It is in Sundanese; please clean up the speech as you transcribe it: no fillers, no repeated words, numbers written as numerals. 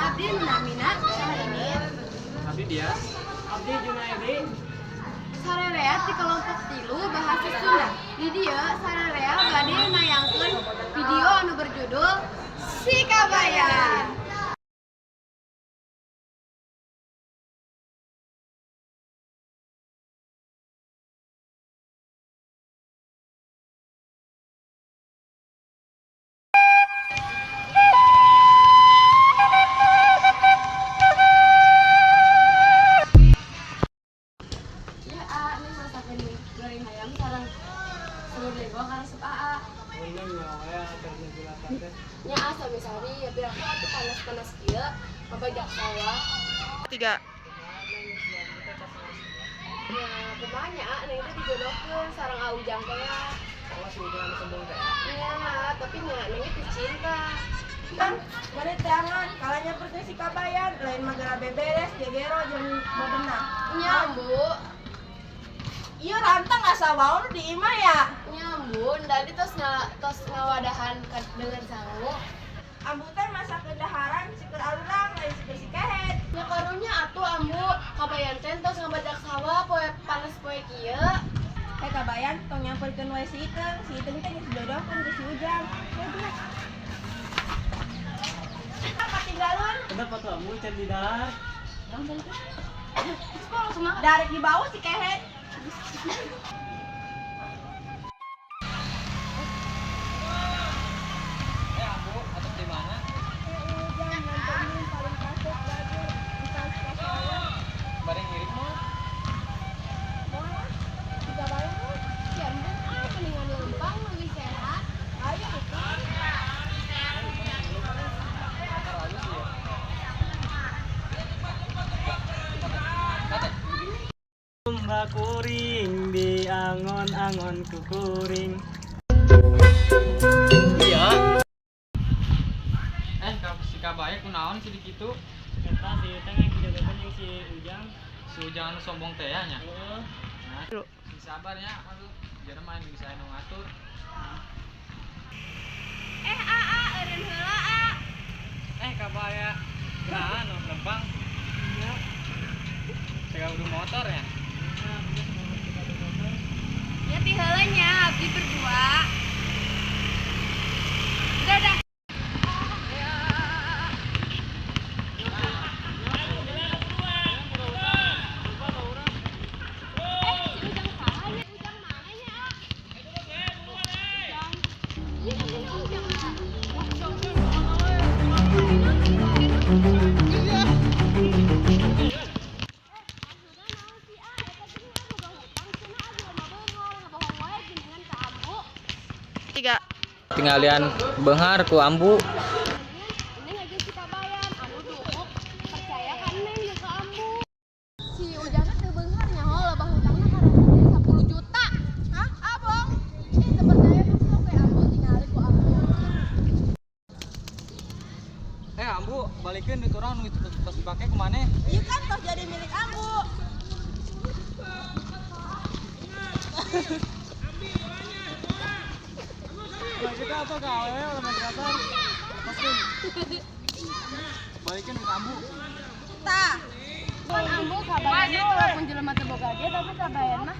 Abdi namina Syahrini. Abdi Dias. Abdi Junaidi. Sarerea ti kelompok 3 bahasa Sunda. Di dieu sarerea bade nayangkeun video anu berjudul Si Kabayan. Ya, A, ini masakan goreng hayam sareng semur jengkol karesep AA. Nya A, sami-sami ya, biar aku atuh panas-panas kieu mabajak sawah. 3. Ya, kumaha nya A, neng teh dijodohkeun sareng A Ujang teh ya. Oh, si Ujang anu sombong teh. Nya, tapi nya neng teh cinta. Kan mana tangan kalanya percaya si Kabayan lain magara beberes gegero jeung bebenah. Nya, Bu. Ieu rantang asa wae di imah ya. Nya, Bu, tadi tos ngawadahan dengan sangu. Ambu teh masakeun daharan sikur arurang lain sikur si kehed. Nya karunya atuh Ambu, Kabayan teh tos ngabajak sawah poe panas poe kieu. Eh Kabayan tong nyamperkeun wae si Iteung, si Iteung teh geus dijodohkeun ke si Ujang. Apa tinggalun? Kenapa tuh ambu can di dahar? Terus kok langsung makan? Darek di bawah si kehed. Eh, ambu, atau di mana? Ujang nganterin paling kasep bageur bisa sawah. Bareng ngiring mah. Moal si Kabayan mah. Ya, embung ah, mendingan lempang lebih sehat. Ayo atuh. Motor halus ya. Domba kuring di angon-angon kukuring. Iya. Eh, si Kabaya kunaon sih di kitu? Eta si Iteng yang dijodohkeun jeung si Ujang. Si Ujang anu sombong teh ya nya. Heeh. Nah, sing sabar ya, aduh. Jangan main bisa anu ngatur. Eh, aa, eureun heula, a. Eh, Kabaya. Nah, anu lempang. Iya. Saya udah motor ya. Ya ti heula nya abdi berdua. Udah, dah. Eh, si Ujang saha nya? Ujang mana nya, A? Ujang. Iya, ini Ujang, A. 3. Tinggalian beunghar ku ambu. Neng aja si Kabayan, anu dukuk percaya kan neng jeung ka ambu. Si Ujang teh teu beunghar nyaho loba hutangna karena 10 juta. Hah? Abong? Ih, teu percaya mah sok we ambu tingali ku ambu. Eh, ambu, balikeun duit urang nu tos dipake ku maneh? Ieu kan tos jadi milik ambu. Kita apa ka awewe ulah main kasar. Paskeun. Balikeun duit ambu. Tah. Kan ambu Kabayan mah walaupun jelema teu boga ge tapi Kabayan mah